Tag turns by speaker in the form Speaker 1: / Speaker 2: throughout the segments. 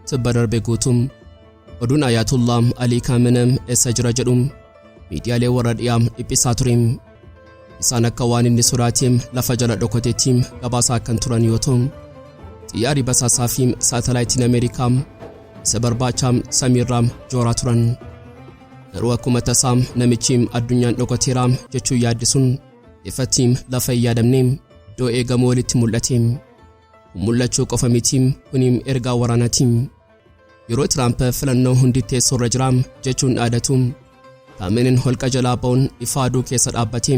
Speaker 1: Tibba darbe guutuu oduun Ayaatullaa Alii Kaamenem eessa jira jedhu miidiyaalee warra dhiyaa dhiphisaa ture. Isaan akka waan inni sodaateem lafa jala dhokoteetti gabaasaa kan turan yoo ta'u, xiyyaarri basaasaa fi saatalaayitiin Ameerikaa isa barbaacha samiirraa jooraa turan. Garuu akkuma tasaa namichi addunyaan dhokoteera jechuun yaaddisuun ifatti lafa hin yaadamne iddoo eegamu walitti mul'ate. Mul'achuu qofa miti, kuni ergaa waraanaati. Yeroo Tiraamp filannoo hundi teessoo irra jira jechuun dhaadatu, Kaameniin holqa jalaa ba'uun ifa aduu keessa dhaabbate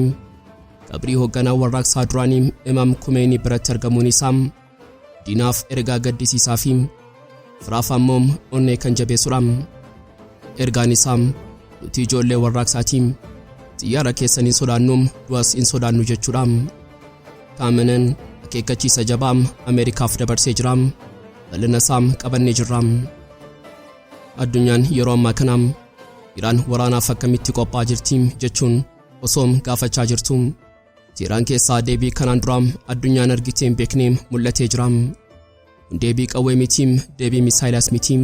Speaker 1: qabrii hoogganaa warraaqsaa duraanii Imaam Kumeenii biratti argamuun isaa diinaaf ergaa gaddisiisaa fi firaaf ammoo onnee kan jabeessudha. Ergaan isaa nuti ijoollee warraaqsaati, xiyyaara keessan hin sodaannu, du'as hin sodaannu jechuudha. Kaameniin akeekkachiisa jabaa Ameerikaaf dabarsee jira. Bal'ina isaa qabannee jirra. Addunyaan yeroo ammaa kana Iraan waraanaaf akkamitti qophaa'aa jirti jechuun osoo gaafachaa jirtu, Teheraan keessaa deebii kanaan dura addunyaan argitee hin beekne mul'atee jira. Kun deebii qawwee miti, deebii misaayilaas miti.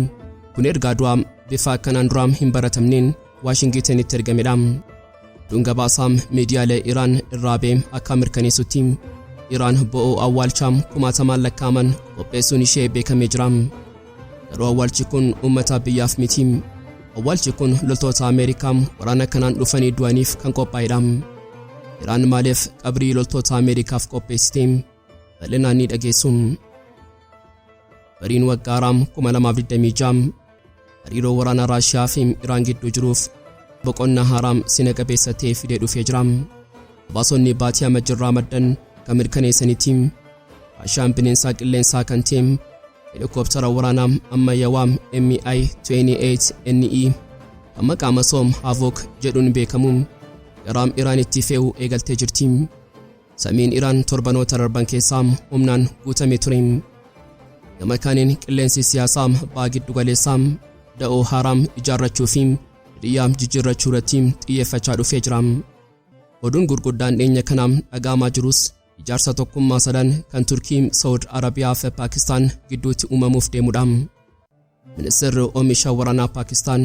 Speaker 1: Kun ergaa du'aa bifa kanaan dura hin baratamneen Waashingitanitti ergamedha. Oduun gabaasaa miidiyaalee Iraan irraa ba'e akka mirkaneessutti, Iraan bo'oo awwaalchaa kumaatamaan lakkaa'aman qopheessuun ishee beekamee jira. Garuu awwaalchi kun uummata biyyaaf miti. Awwaalchi kun loltoota Ameerikaa waraana kanaan dhufanii du'aniif kan qophaa'edha. Iraan maaliif qabrii loltoota Ameerikaaf qopheessite? Bal'inaan ni dhageessu. Bariin waggaa haaraa 2026 hariiroo waraanaa Raashiyaa fi Iraan gidduu jiruuf boqonnaa haaraa seena qabeessa ta'e fidee dhufee jira. Gabaasonni baatii amajjirraa maddan kan mirkaneessanitti, Raashiyaan bineensaa qilleensaa kan ta'e helikooптara waraanaa ammayyaawaa Mi-28 NE kan maqaa masoo Havoc jedhuun beekamu gara Iraanitti fe'uu eegaltee jirti. Samiin Iraan torbanoota darban keessaa humnaan guutamee ture. Gama kaaniin qilleensi siyaasaa ba'a giddu galeessaa da'oo haaraa ijaarrachuu fi hiriyaa jijjiirrachuu irratti xiyyeeffachaa dhufee jira. Oduun gurguddaan dhiyeenya kana dhaga'amaa jirus ijaarsa tokkummaa sadan kan Turkii, Saawud Arabiyaa fi Paakistaan gidduutti uumamuuf deemudha. Ministeerri oomisha waraanaa Paakistaan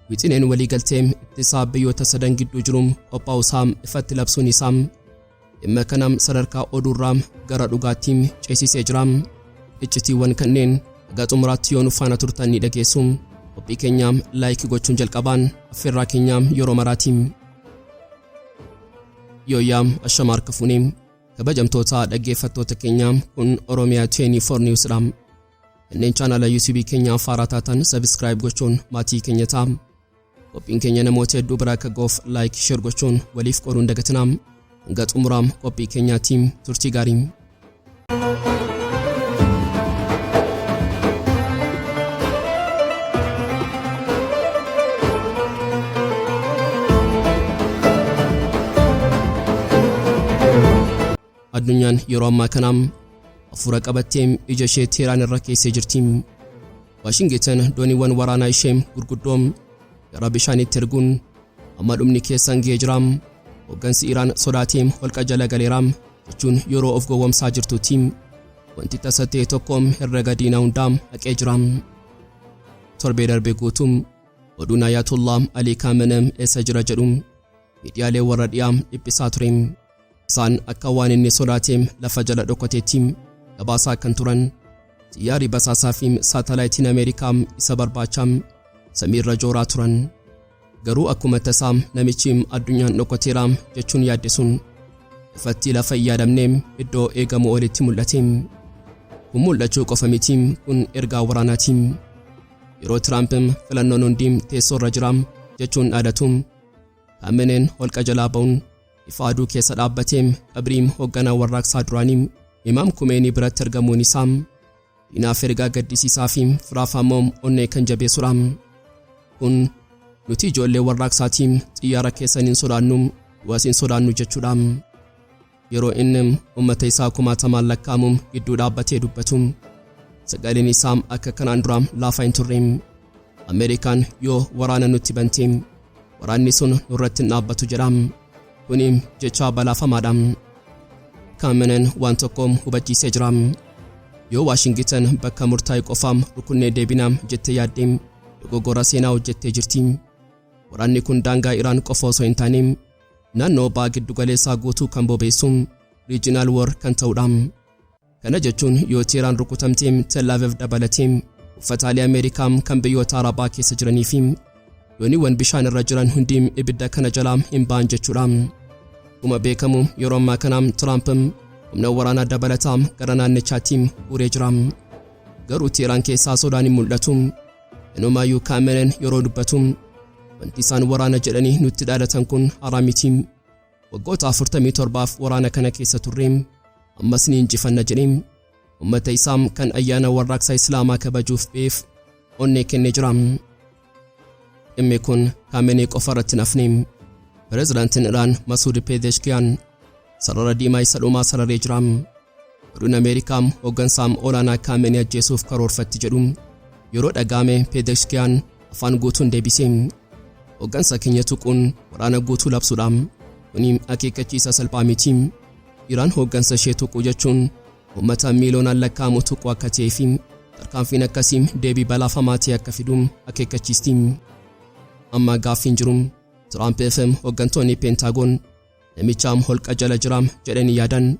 Speaker 1: wixineen waliigaltee ittisaa biyyoota sadan gidduu jiru qophaa'uusaa ifatti labsuun isaa dhimma kana sadarkaa oduurraa gara dhugaatti ceesisee jira. Iccitiiwwan kanneen haga xumuraatti yoo nu faana turtan ni dhageessu. Qophii keenya like gochuun jalqabaan affeerraa keenya yeroo maraati. Yooyyaa, ashama harka fuunee kabajamtoota dhaggeeffattoota keenya, kun Oromiyaa 24 News dha. Kanneen chaanala YouTube keenyaa haaraa taatan subscribe gochuun maatii keenya ta'a. Qophiin keenya namoota hedduu bira akka ga'uuf like, share gochuun waliif qooduun dagatinaa. Hanga xumuraa qophii keenyaatti turtii gaarii. Addunyaan yeroo ammaa kana hafuura qabattee ija ishee Teheraan irra keessee jirti. Waashingitan dooniiwwan waraanaa ishee gurguddoo gara bishaaniitti erguun amma dhumni keessan ga'ee jira. Hooggansi Iraan sodaatee holqa jala galeera jechuun yeroo of gowwomsaa jirtutti, wanti tasa ta'e tokko herrega diinaa hundaa haqee jira. Torbee darbe guutuu oduun Ayatollah Alii Kaamenem eessa jira jedhu miidiyaalee warra dhiyaa dhiphisaa ture. Isaan akka waan inni sodaatee lafa jala dhokoteetti gabaasaa kan turan, xiyyaarri basaasaa fi saatalaayitiin Ameerikaa isa barbaacha samiirra jooraa turan. Garuu akkuma tasaa namichi addunyaan dhokoteera jechuun yaadde sun ifatti lafa hin yaadamne iddoo eegamu olitti mul'ate. Kun mul'achuu qofa miti, kun ergaa waraanaati. Yeroo Tiraamp filannoon hundi teessoo irra jira jechuun dhaadatu, Kaameneen holqa jalaa ba'uun ifa aduu keessa dhaabbatee qabrii hoogganaa warraaqsaa duraanii Imaam Kumeenii biratti argamuun isaa diinaaf ergaa gaddisiisaa fi firaaf ammoo onnee kan jabeessudha. Kun nuti ijoollee warraaqsaatii, xiyyaara keessan hin sodaannu, du'as hin sodaannu jechuudha. Yeroo inni uummata isaa kumaatamaan lakkaa'amu gidduu dhaabbatee dubbatu, sagaleen isaa akka kanaan dura laafaa hin turre. Ameerikaan yoo waraana nutti bante, waraanni sun nurratti hin dhaabbatu jedha. Kuni jecha balaafamaadha. Kaameneen waan tokko hubachiisee jira. Yoo Waashingitan bakka murtaa'e qofaam rukunnee deebinaam jettee yaaddeem dogoggora seenaa hojjettee jirti. Waraanni kun daangaa Iraan qofa osoo hin taane naannoo ba'a giddugaleessaa guutuu kan bobeessu regional war kan ta'udha. Kana jechuun yoo Teheraan rukutamtee Tel Aviv dabalatee buufataalee Ameerikaa kan biyyoota Arabaa keessa jiranii fi dooniiwwan bishaan irra jiran hundi ibidda kana jalaa hin ba'an jechuudha. Akkuma beekamu yeroo ammaa kana Tiraamp humna waraanaa dabalataa gara naannichaatti guuree jira. Garuu Teheraan keessaa sodaan hin mul'atu. Inumaayyuu Kaameren yeroo dubbatu wanti isaan waraana jedhanii nutti dhaadatan kun haaraa miti. Waggoota 47f waraana kana keessa turre, ammas ni injifanna jedhee uummata isaa kan ayyaana warraaqsa Islaamaa kabajuuf beef onnee kennee jira. Dhimmi kun Kaamenee qofa irratti hin hafne. Pireezidaantiin Iraan Masuud Pezeshkiyaan sarara diimaa isa dhumaa sararee jira. Oduun Ameerikaa hooggansaa olaanaa Kaamenee ajjeesuuf karoorfatti jedhu yeroo dhaga'ame Pezeshkiyaan afaan guutuun deebise. Hooggansa keenya tuquun waraana guutuu labsuudha. Kuni akeekkachiisa salphaa miti. Iraan hooggansa ishee tuquu jechuun uummata miiliyoonaan lakkaa'amu tuquu akka ta'ee fi tarkaanfiin akkasii deebii balaafamaa ta'e akka fidu akeekkachiisti. Amma gaaffiin jiru Tiraamp fi hooggantoonni Peentaagoon namicha holqa jala jira jedhanii yaadan,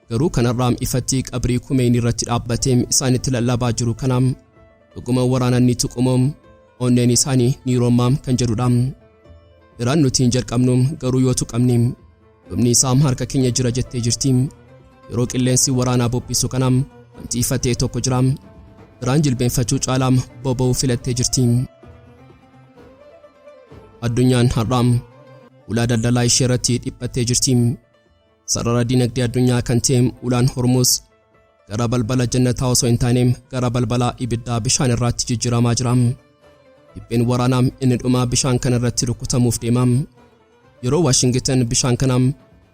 Speaker 1: garuu kanarraa ifatti qabrii Kumeenii irratti dhaabbatee isaanitti lallabaa jiru kanaam dhuguma waraana ni tuqumoo onneen isaanii ni roommaa kan jedhudha. Iraan nuti hin jalqabnu, garuu yoo tuqamne dhumni isaa harka keenya jira jettee jirti. Yeroo qilleensi waraanaa bubbisu kanaam wanti ifa ta'e tokko jira. Iraan jilbeenfachuu caalaa boba'uu filattee jirti. Addunyaan har'aam ulaa daldalaa ishee irratti dhiphattee jirti. Sarara dinagdee addunyaa kan ta'e ulaan Hormuz gara balbala jannataa osoo hin taane gara balbala ibiddaa bishaan irraatti jijjiiramaa jira. Dhipheen waraanaa inni dhumaa bishaan kana irratti rukutamuuf deema. Yeroo Waashingitan bishaan kanaam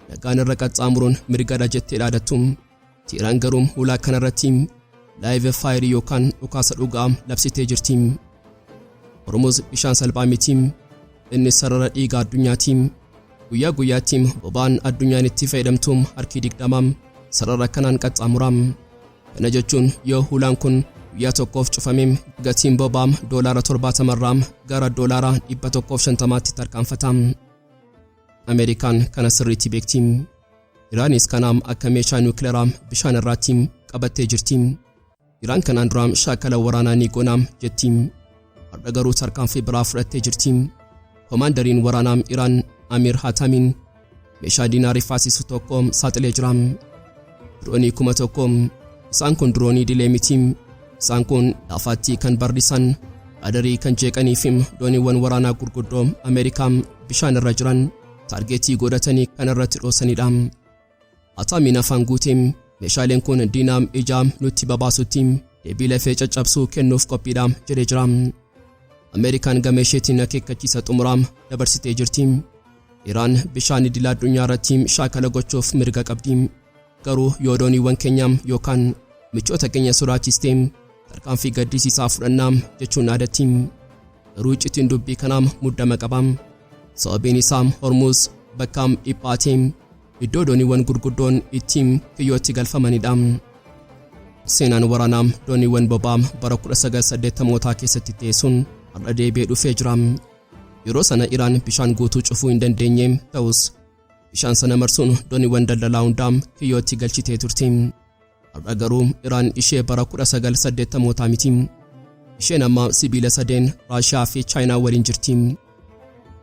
Speaker 1: nagaan irra qaxxaamuruun mirgadha jettee dhaadattu, Teheraan garuu ulaa kana irratti live fire yookaan dhukaasa dhugaa labsitee jirti. Hormuz bishaan salphaa miti. Inni sarara dhiigaa addunyaati. Guyyaa guyyaatti boba'aan addunyaan itti fayyadamtu harki 20 sarara kanaan qaxxaamura. Kana jechuun yoo ulaan kun guyyaa tokkoof cufamee gatiin boba'aa $70 irraa gara $150tti tarkaanfata. Ameerikaan kana sirriitti beekti. Iraanis kanaam akka meeshaa niwukileeraa bishaan irraatti qabattee jirti. Iraan kanaan dura shaakala waraanaa ni goonaa jetti. Har'a garuu tarkaanfii biraa fudhattee jirti. Koomaandariin waraanaa Iraan Amir Hatamiin meeshaa diinaa rifaasisu tokko saaxilee jira. Diroonii 1000. Isaan kun diroonii dilee miti. Isaan kun laafaatti kan barrisan, raadarii kan jeeqanii fi dooniiwwan waraanaa gurguddoo Ameerikaa bishaan irra jiran target godhatanii kan irratti dhoosanidha. Hatamiin afaan guutee meeshaaleen kun diinaa ijaa nutti babaasutti deebii lafee caccabsuu kennuuf qophiidha jedhee jira. Ameerikaan gama isheetiin akeekkachiisa xumuraa dabarsitee jirti. Iraan bishaan idila addunyaa irratti shaakala gochuuf mirga qabdi. Garuu yoo dooniiwwan keenya yookaan michoota keenya sodaachistee tarkaanfii gaddisiisaa fudhannaa jechuun dhaadatti. Garuu iccitiin dubbii kanaa muddama qaba. Sababiin isaa Hormuz bakka dhiphaatee iddoo dooniiwwan gurguddoon ittiin kiyyootti galfamanidha. Seenaan waraanaa dooniiwwan boba'aa bara 1980mootaa keessatti ta'e sun har'a deebi'ee dhufee jira. Yeroo sana Iraan bishaan guutuu cufuu hin dandeenye, ta'us bishaan sana marsuun dooniiwwan daldalaa hundaa kiyyootti galchitee turte. Har'a garuu Iraan ishee bara 1980mootaa miti. Isheen amma sibiila sadeen Raashiyaa fi Chaayinaa waliin jirti.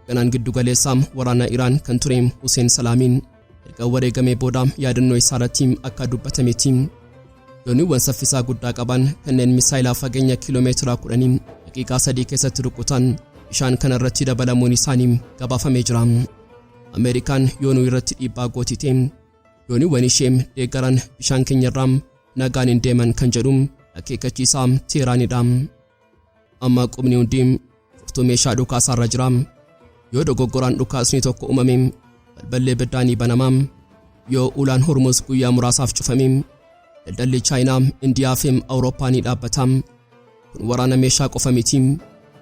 Speaker 1: Ganaan giddugaleessaa waraana Iraan kan ture Hussein Salaamiin erga wareegamee booda yaadannoo isaa irratti akka dubbatametti dooniiwwan saffisaa guddaa qaban kanneen misaayilaa fageenya kiiloomeetira 10 daqiiqaa 3 keessatti rukutan bishaan kana irratti dabalamuun isaanii gabaafamee jira. Ameerikaan yoonuu irratti dhiibbaa gootite dooniiwwan ishee deeggaran bishaan keenyarraa nagaan hin deeman kan jedhu akeekkachiisaa Teeraanidha. Amma qubni hundi furtuu meeshaa dhukaasaarra jira. Yoo dogoggoraan dhukaasni tokko uumame balballi ibiddaa ni banama. Yoo ulaan Hormuz guyyaa muraasaaf cufame daldalli Chaayinaa, Indiyaa fi Awurooppaa ni dhaabbata. Kun waraana meeshaa qofa miti.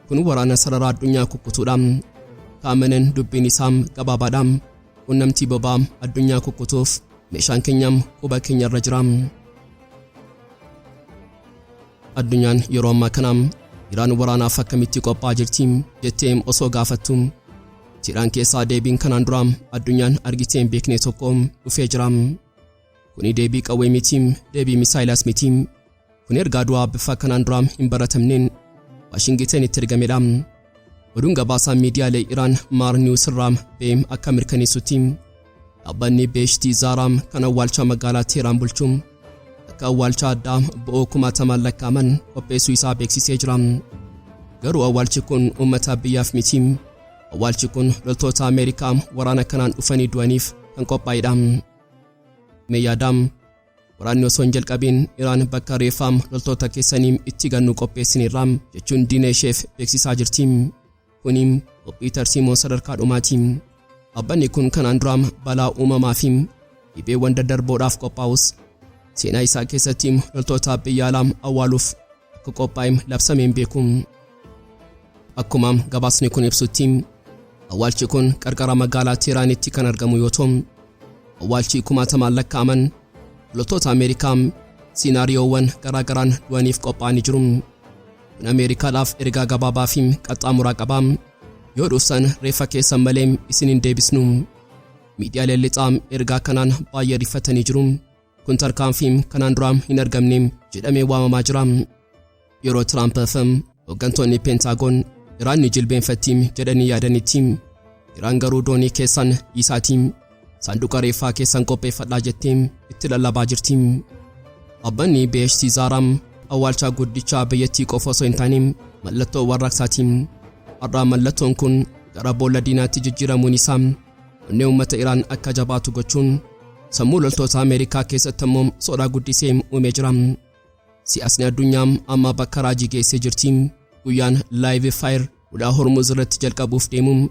Speaker 1: Kun waraana sarara addunyaa kukkutuudha. Kaamenen dubbiin isaa gabaabaadha. Qunnamtii boba'aa addunyaa kukkutuuf meeshaan keenya quba keenyarra jira. Addunyaan yeroo ammaa kana Iraan waraanaaf akkamitti qophaa'aa jirti jettee osoo gaafattu, Teheraan keessaa deebiin kanaan dura addunyaan argitee hin beekne tokko dhufee jira. Kuni deebii qawwee miti, deebii misaayilaas miti. Kun ergaa du'aa bifa kanaan dura hin baratamneen Waashingitenitti ergamedha. Oduun gabaasaa miidiyaalee Iraan Maar Niwus irraa ba'e akka mirkaneessutti, dhaabbanni Beeshtii Zaaraa kan awwaalcha magaalaa Teheraan bulchu akka awwaalcha addaa bo'oo kumaatamaan lakkaa'aman qopheessuu isaa beeksisee jira. Garuu awwaalchi kun uummata biyyaaf miti. Awwaalchi kun loltoota Ameerikaa waraana kanaan dhufanii du'aniif kan qophaa'edha. Mee yaadaa, waraanni osoo hin jalqabiin Iraan bakka reeffaa loltoota keessanii itti gannu qopheessineerra jechuun diina isheef beeksisaa jirti. Kuni qophii tarsiimoo sadarkaa dhumaati. Dhaabbanni kun kanaan dura balaa uumamaa fi dhibeewwan daddarboodhaaf qophaa'us, seenaa isaa keessatti loltoota biyya alaa awwaaluuf akka qophaa'e labsamee hin beeku. Akkuma gabaasni kun ibsutti, awwaalchi kun qarqara magaalaa Teeraanitti kan argamu yoo ta'u, awwaalchi kumaatamaan lakkaa'aman loltoota Ameerikaa siinaariyoowwan garaagaraan du'aniif qophaa'anii jiru. Kun Ameerikaadhaaf ergaa gabaabaa fi qaxxaamuraa qaba. Yoo dhufsan reeffa keessan malee isin hin deebisnu. Miidiyaaleen lixaa ergaa kanaan baay'ee rifatanii jiru. Kun tarkaanfii kanaan dura hin argamne jedhamee waamamaa jira. Yeroo Tiraamp fi hooggantoonni Peentaagoon Iraan ni jilbeenfatti jedhanii yaadanitti, Iraan garuu doonii keessan dhiisaatii saanduqa reeffaa keessan qopheeffadhaa jettee itti lallabaa jirti. Dhaabbanni Beeshtii Zaaraa awwaalcha guddicha biyyattii qofa osoo hin taane mallattoo warraaqsaati. Har'a mallattoon kun gara boolla diinaatti jijjiiramuun isaa onnee uummata Iraan akka jabaatu gochuun, sammuu loltoota Ameerikaa keessatti immoo sodaa guddisee uumee jira. Siyaasni addunyaa amma bakka raajii geessee jirti. Guyyaan Live Fire ulaa Hormuz irratti jalqabuuf deemu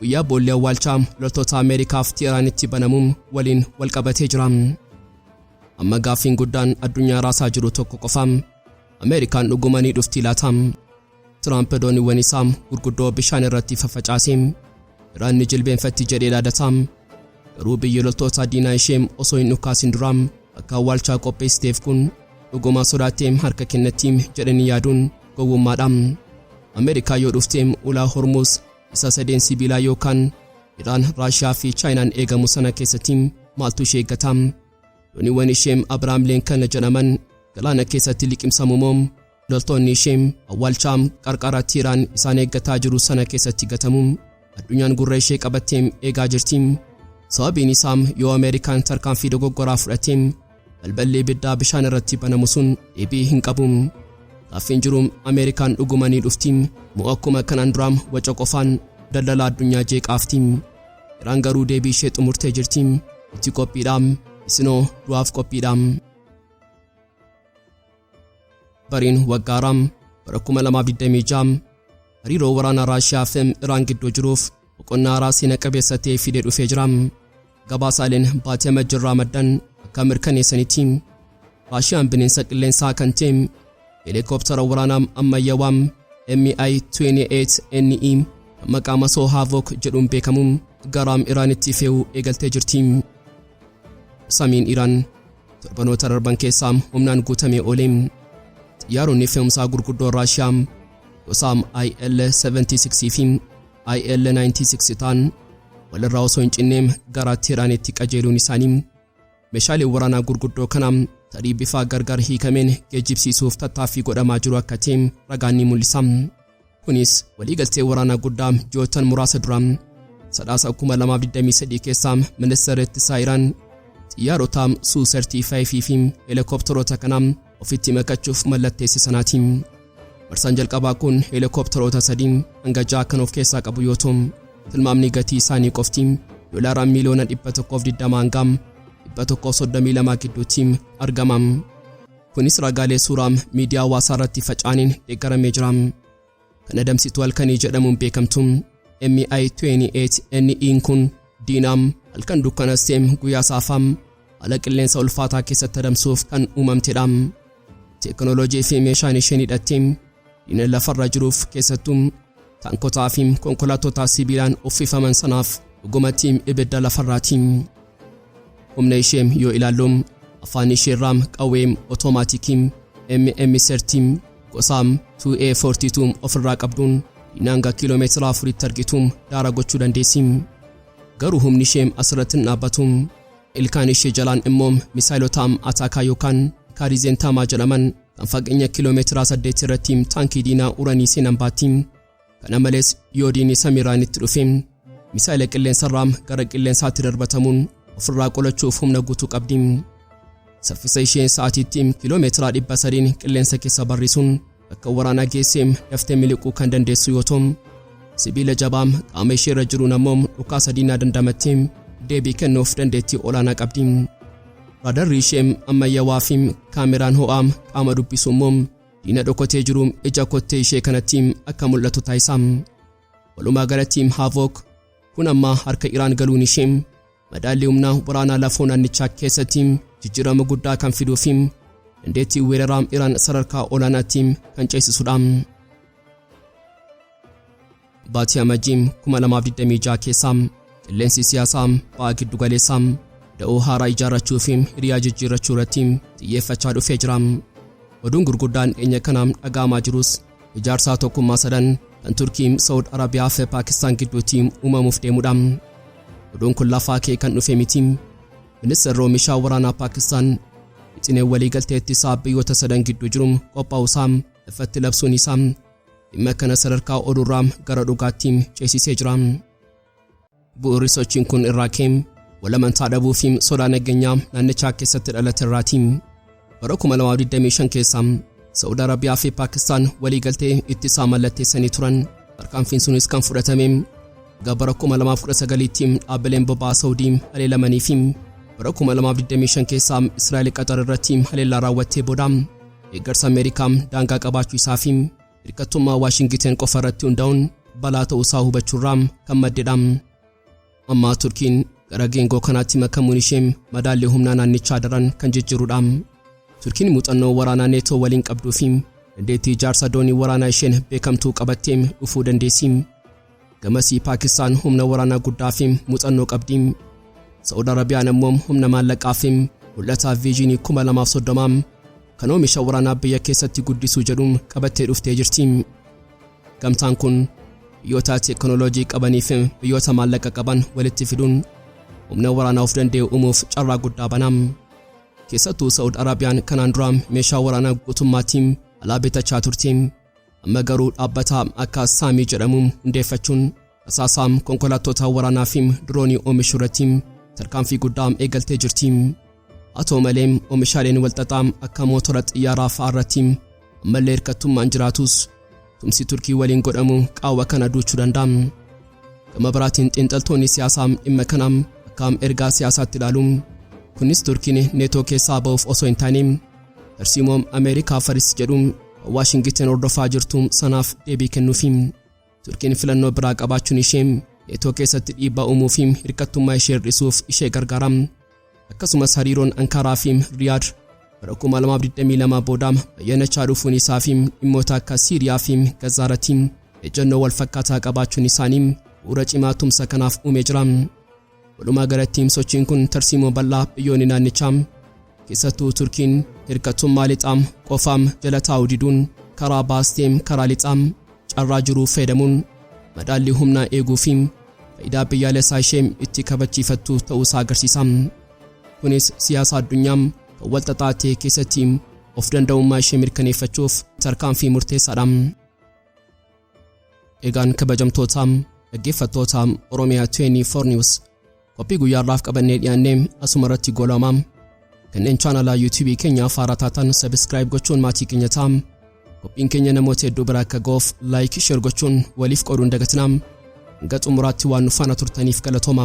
Speaker 1: guyyaa boolli awwaalchaa loltoota Ameerikaaf Teeraanitti banamu waliin wal qabatee jira. Amma gaaffiin guddaan addunyaa raasaa jiru tokko qofa. Ameerikaan dhuguma ni dhufti laata? Tiraamp dooniiwwan isaa gurguddoo bishaan irratti faffacaasee Iraan ni jilbeenfatti jedhee dhaadata. Garuu biyyi loltoota diinaa ishee osoo hin dhukaasin dura bakka awwaalchaa qopheessiteef kun dhuguma sodaattee harka kennatti jedhanii yaaduun gowwummaadha. Ameerikaa yoo dhufte ulaa Hormuz isa sadeen sibiilaa yookaan Iraan, Raashiyaa fi Chaayinaan eegamu sana keessatti maaltu ishee eeggata? Dooniiwwan ishee Abrahaam Lincoln jedhaman galaana keessatti liqimsamu moo loltoonni ishee awwaalchaa qarqara Teheraan isaan eeggataa jiru sana keessatti gatamu? Addunyaan gurra ishee qabattee eegaa jirti. Sababiin isaa, yoo Ameerikaan tarkaanfii dogoggoraa fudhatte, balballi ibiddaa bishaan irratti banamu sun deebii hin qabu. Gaaffiin jiru, Ameerikaan dhuguma ni dhufti moo akkuma kanaan duraa waca qofaan daldala addunyaa jeeqaafti? Iraan garuu deebii ishee xumurtee jirti. Itti qophiidha. Isinoo du'aaf qophiidha. Bariin waggaaraa bara 2026 hariiroo waraanaa Raashiyaa fi Iraan gidduu jiruuf boqonnaa haaraa seena qabeessa ta'e fidee dhufee jira. Gabaasaaleen baatee Amajjirraa maddan akka mirkaneessanitti, Raashiyaan bineensa qilleensaa kan ta'e heelikooptara waraanaa ammayyaawaa Mi-28 NE kan maqaa masoo Havoc jedhuun beekamu gara Iraanitti fe'uu eegaltee jirti. Samiin Iraan torbanoota darban keessaa humnaan guutamee oole. Xiyyaaronni fe'umsaa gurguddoon Raashiyaa gosa IL-76 fi IL-96 ta'an walirraa osoo hin cinne gara Teeraanitti qajeeluun isaanii meeshaalee waraanaa gurguddoo kana tarii bifa gargar hiikameen geejjibsiisuuf tattaaffii godhamaa jiru akka ta'e ragaan ni mul'isa. Kunis waliigaltee waraanaa guddaa ji'oottan muraasa dura Sadaasa 2023 keessa ministeerri ittisaa Iraan xiyyaarota Su-35 fi heelikooptaroota kana ofitti makachuuf mallatteesse sanaati. Marsaan jalqabaa kun heelikooptaroota 3 hanga 6 kan of keessaa qabu yoo ta'u, tilmaamni gatii isaanii qofti doolaara miiliyoona 120 hanga 132 gidduutti argama. Kunis ragaalee suuraa miidiyaa hawaasaa irratti faca'aniin deeggaramee jira. Kan adamsituu halkanii jedhamuun beekamtu Mi-28 NE kun diinaa halkan dukkanas ta'e guyyaa saafaa haala qilleensa ulfaataa keessatti adamsuuf kan uumamtedha. Teekinooloojii fi meeshaan isheen hidhatte diina lafarra jiruuf, keessattuu taankotaa fi konkolaattota sibiilaan uffifaman sanaaf dhugumatti ibidda lafarraati. Humna ishee yoo ilaallu, afaan isheerraa qawwee otoomaatikii MM30 gosa 2A42 ofirraa qabduun diina hanga kiiloomeetira 4tti argitu daara gochuu dandeessi. Garuu humni ishee asirratti hin dhaabbatu. Ilkaan ishee jalaan immoo misaayilota Ataakaa yookaan Kaarizentaamaa jedhaman kan fageenya kiiloomeetira 8 irratti taankii diinaa uranii seenan baatti. Kana malees yoo diinni samiirraan itti dhufe misaayila qilleensarraa gara qilleensaatti darbatamuun ofirraa qolachuuf humna guutuu qabdi. Saffisa ishee sa'aatiitti kiiloomeetira 300 qilleensa keessa barrisuun bakka waraanaa geessee daftee miliquu kan dandeessu yoo ta'u, sibiila jabaa qaama ishee irra jiruun ammoo dhukaasa diinaa dandamattee deebii kennuuf dandeettii olaanaa qabdi. Raadarri ishee ammayyaawaa fi kaameraan ho'aa qaama dubbisu immoo diina dhokatee jiru ija kottee ishee kanatti akka mul'atu taasisa. Walumaa galatti Havoc kun amma harka Iraan galuun ishee madaalli humnaa waraanaa lafoo naannichaa keessatti jijjiirama guddaa kan fiduu fi dandeettii weeraraa Iraan sadarkaa olaanaatti kan ceesisudha. Baatii Amajjii 2026 keessa qilleensi siyaasaa ba'a giddu galeessaa da'oo haaraa ijaarrachuu fi hiriyaa jijjiirrachuu irratti xiyyeeffachaa dhufee jira. Oduun gurguddaan dhiyeenya kana dhaga'amaa jirus ijaarsa tokkummaa sadan kan Turkii, Saawud Arabiyaa fi Paakistaan gidduutti uumamuuf deemudha. Oduun kun lafaa kee kan dhufe miti. Ministeerri oomisha waraanaa Paakistaan wixinee waliigaltee ittisaa biyyoota sadan gidduu jiru qophaa'uusaa ifatti labsuun isaa dhimma kana sadarkaa oduurraa gara dhugaatti ceesisee jira. Bu'uurri sochiin kun irraa ka'e walamantaa dhabuu fi sodaa nageenyaa naannichaa keessatti dhalate irraati. Bara 2025 keessa Saa'ud Arabiyaa fi Paakistaan waliigaltee ittisaa mallatteessanii turan. Tarkaanfiin sunis kan fudhatame erga bara 2019tti dhaabbileen boba'aa Saawudii haleelamanii fi bara 2025 keessa Israa'el Qaxar irratti haleellaa raawwattee booda deeggarsa Ameerikaa daangaa qabaachuu isaa fi hirkattummaa Waashingiten qofa irratti hundaa'uun balaa ta'uusaa hubachuurraa kan maddedha. Amma Turkiin gara geengoo kanaatti makamuun ishee madaalli humnaa naannichaa daran kan jijjiirudha. Turkiin muuxannoo waraanaa Neetoo waliin qabduu fi dandeettii ijaarsa doonii waraanaa isheen beekamtuu qabattee dhufuu dandeessi. Gamasii Paakistaan humna waraanaa guddaa fi muuxannoo qabdi. Saa'ud Arabiyaan ammoo humna maallaqaa fi mul'ataa viijiinii 2030 kan oomisha waraanaa biyya keessatti guddisuu jedhu qabattee dhuftee jirti. Gamtaan kun biyyoota teekinooloojii qabanii fi biyyoota maallaqa qaban walitti fiduun humna waraanaa of danda'e uumuuf carraa guddaa bana. Keessattuu Saa'ud Arabiyaan kanaan dura meeshaa waraanaa guutummaatti alaa bitachaa turte. Amma garuu dhaabbata akka Saamii jedhamu hundeeffachuun rasaasaa, konkolaattota waraanaa fi diroonii oomishuu irratti tarkaanfii guddaa eegaltee jirti. Haa ta'u malee oomishaaleen walxaxaa akka mootora xiyyaaraa fa'aa irratti ammallee hirkattummaan jiraatus tumsi Turkii waliin godhamu qaawwa kana duuchuu danda'a. Gama biraatiin xiinxaltoonni siyaasaa dhimma kana akka ergaa siyaasaatti ilaalu. Kunis Turkiin Neetoo keessaa ba'uuf osoo hin taane tarsiimoo Ameerikaa First jedhu Waashingiten hordofaa jirtu sanaaf deebii kennuufi. Turkiin filannoo biraa qabaachuun ishee Neetoo keessatti dhiibbaa uumuu fi hirkattummaa ishee hir'isuuf ishee gargaara. Akkasumas hariiroon Ankaraa fi Riyaad bara 2022 booda bayyanachaa dhufuun isaa fi dhimmoota akka Siiriyaa fi Gazaa irratti ejjennoo wal fakkaataa qabaachuun isaanii bu'uura cimaa tumsa kanaaf uumee jira. Walumaa galatti sochiin kun tarsiimoo bal'aa biyyoonni naannichaa, keessattuu Turkiin, hirkattummaa lixaa qofaam jala taa'uu diduun karaa baastee karaa lixaa carraa jiruu fayyadamuun madaalli humnaa eeguu fi faayidaa biyyaalessaa ishee itti kabachiifattu ta'uusaa agarsiisa. Kunis siyaasa addunyaa kan wal xaxaa ta'e keessatti of danda'ummaa ishee mirkaneeffachuuf tarkaanfii murteessaadha. Egaan kabajamtoota dhaggeeffattoota Oromiyaa 24 News, qophii guyyaarraaf qabannee dhiyaannee asuma irratti goolama. Kanneen chaanalaa YouTube keenyaaf haaraa taatan subscribe gochuun maatii keenya ta'a. Qophiin keenya namoota hedduu bira akka ga'uuf like, share gochuun waliif qooduun dagatinaa. Hanga xumuraatti waan nu faana turtaniif galatooma.